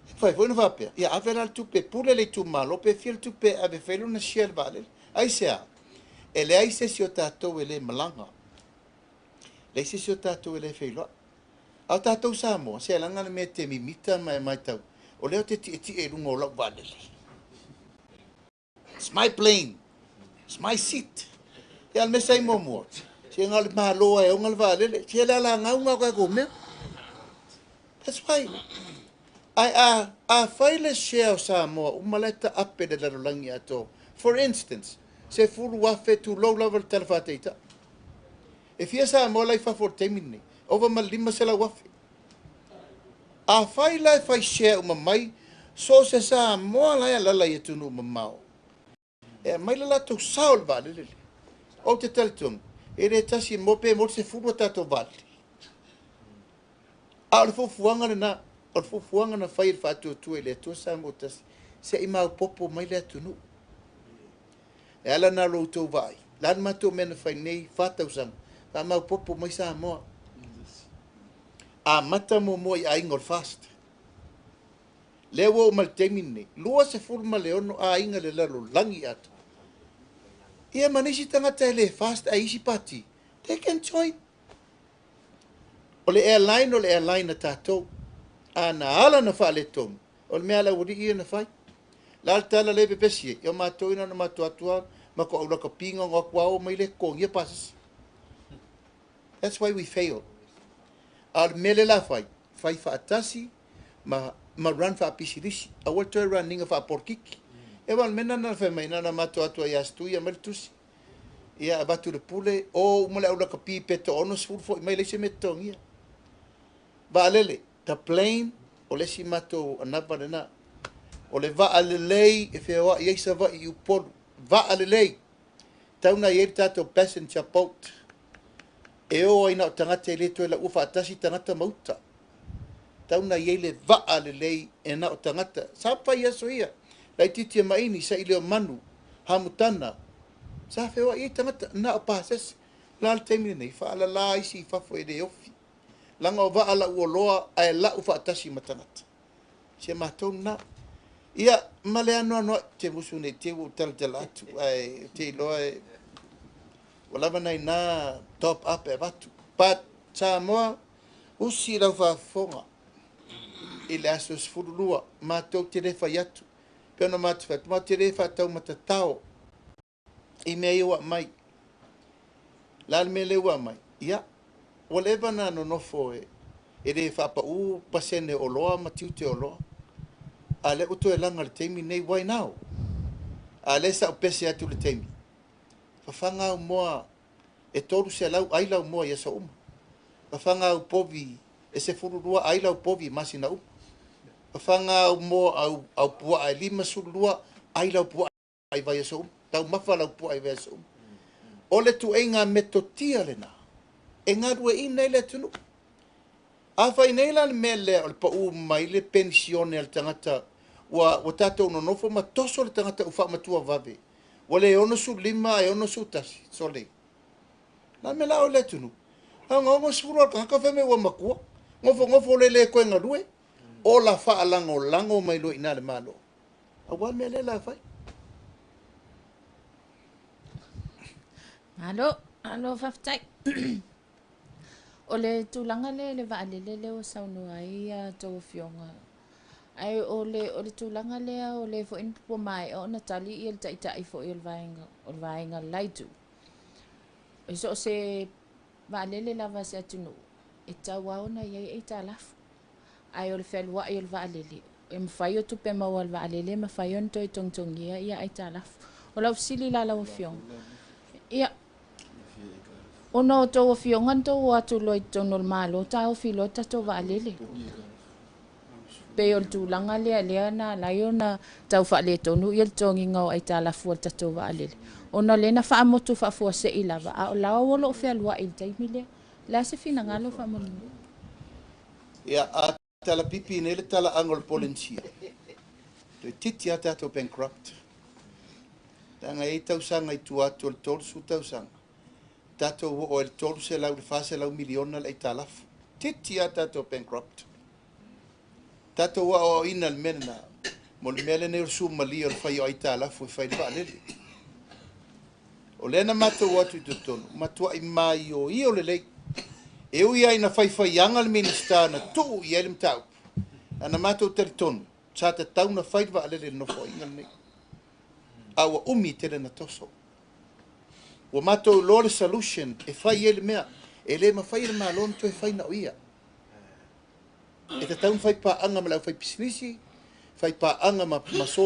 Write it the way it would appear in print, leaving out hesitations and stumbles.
E mafai foi ona faapea, ia ave la le tupe e pule le itumalo pe fia le tupe e ave e fai lona share i le vaalele. Aisea? E leai se isi o tatou e le malaga. Leai se isi o tatou e le feiloai. A o tatou Samoa, se leaga le mea e te mimita ma e matau, o lea ou te tietie i luga o lau vaalele. It's my plane. It's my seat. Ia o le mea sa i muamua, se na o le Malo lava e ona le vaalele. Se le alagau na o tatou mea. That's why. Ae a, a fai le share o Samoa uma la e taape i le lalolagi atoa. For instance, 10,000 tulou lava le tala faataitai. E fia Samoa la i fafo i le taimi lenei? Ova ma le 500,000. Afai la e fai share uma mai so o se Samoa la e alala i atunuu mamao e aumai le latou sao i le vaalele lea, ou te talitonu e le tasi e maua pe maua le 10 a tatou vaalele. A o le fuafuaga lena, o le fuafuaga na fai e le Faatuatua i le Atua Samoa Tasi, se i maopoopo mai le atunuu. E ala ona lo outou vaai, o le a le matou mea na fai nei 4 tausaga, faamaopoopo mai Samoa. Amata muamua i aiga o le FAST. Lea ua oo mai i le taimi lenei, 26 aiga i le lalolagi atoa. Ia ma nisi tagata e le FAST ae isi pati, they can join. O le airline o le airline a tatou. A na ala ona faaletonu, o le mea a le aualii ia na fai. O le a le tala lea e pepesi ai? Ia o matou ia na ona matou atu lava matou au lakapi na ona o atu lava o mai le totogia pasese. That's why we fail. A o le mea lea o le a fai, fai faatasi ma, ma run faapisilisi. Aua le toe run ina faapolokiki. Ia aua o le mea lena na fai mai, na ona matou atu lava ia Stuia aumai le tusi. Ia avatu i le pule, o uma le au lakapi pe toa-60 foi mai leai se mea e totogia. Vaalele, the plane, o le isi matou anava lena. O le vaa lelei e feoai ai Savaii i Upolu. Vaa lelei! Tau na i ai le tatou passenger boat e o ai na o tagata e le toe laua faatasi tagata ma uta. Tau na i ai le vaa lelei e na o tagata. Sa fai aso ia, laitiiti e maini, saili o manu, hamutana, sa feoai ai tagata na o pasese. O le a le taimi lenei, faalala isi i fafo e le ofi. Leaga o vaa lau oloa ae lau faatasi ma tagata. Si a matou lena. Ia, ma le anoanoai, te musu nei te ua ou talatala atu, ae ou te iloa e ua lava nai na top up e avatu. But Samoa, usi lau faafofoga i le aso 12, matou te le fai atu. Pei ona matou fai atu, matou te le faataumatatao i mea ia ua aumai. O le a le mea lea ua aumai? Ia, ua leva ona nonofo e le faapau pasene o oloa ma tiute o oloa. A o lea ua toe laga i le taimi lenei, why now? A o lea sa ou pese atu i le taimi, fafaga au moa e 300 ai lau moa i aso uma. Fafaga au povi e 12 ai lau povi i masina uma. Fafaga au moa au puaa e 52 ai lau puaa i vaiaso uma. Taumafa lau puaa i vaiaso uma. O le tuaiga metotia lena e galueaiina ai le atunuu. Afai nei la le mea lea o le pau mai le penisione a le tagata ua ua tatou nonofo ma toso le tagata ua faamatua vave ua le 65 ae 61, sole. O le a le mea la o le atunuu? Na ona 60 lava o le tagata fai mai ua matua, nofonofo le le toe galue, ola faalagolago mai loa i ina le Malo. Aua le mea lea la fai. Malo, malo faafetai. O le tulaga lea i le vaalele lea ua saunoa ai a outou afioga, ae o le, o le tulaga lea o lea foi ua maea ona tali ia le taitai foi o le vaega, o le vaega Laitu. E so o se vaalele lava a se atunuu, e tatau lava ona i ai aitalafu. Ae o le fealuai o le vaalele, e mafai o tupe maua a le vaalele e mafai ona toe togitogia ia aitalafu. O lau fesili la lau Afioga, ia, ona o outou afioga na tou o atu loa i totonu o le Malo taofi loa le tatou vaalele. Pei o le tulaga lea lea na ala ai ona tau faaletonu ia le totogiina o aitalafu a le tatou vaalele, ona o lea na faamotu faafuasei lava, a o la o lo o fealuai i le taimi lea. O le a se finagalo faamolemole? Ia, a talapipi nei le talaaga o le Polenisia, toeitiiti lava tatou bankrupt. Leaga e i ai tausaga i tua atu o le 30 tausaga, tatou oo ai i le 300 i le 400 miliona le aitalafu. Toeitiiti lava tatou bankrupt. Tatou aoaoina le mea lena, mo le mea lenei o le suamalie o le fai o aitalafu e fai le vaalele. O lea na matou o atu i totonu, matuai maioio lelei. E ui lava ina faifaiaga le Minisita na tuu i ai le mataupu, ae na matou talitonu, sa tatau ona fai le vaalele i le Nofoaiga lenei. A ua umi tele na toso. Ua matou iloa le solution e fai ai le mea. E le mafai e le Malo ona toe fai na o ia. E tatau ona fai paaga ma le aufaipisinisi, fai paaga ma source.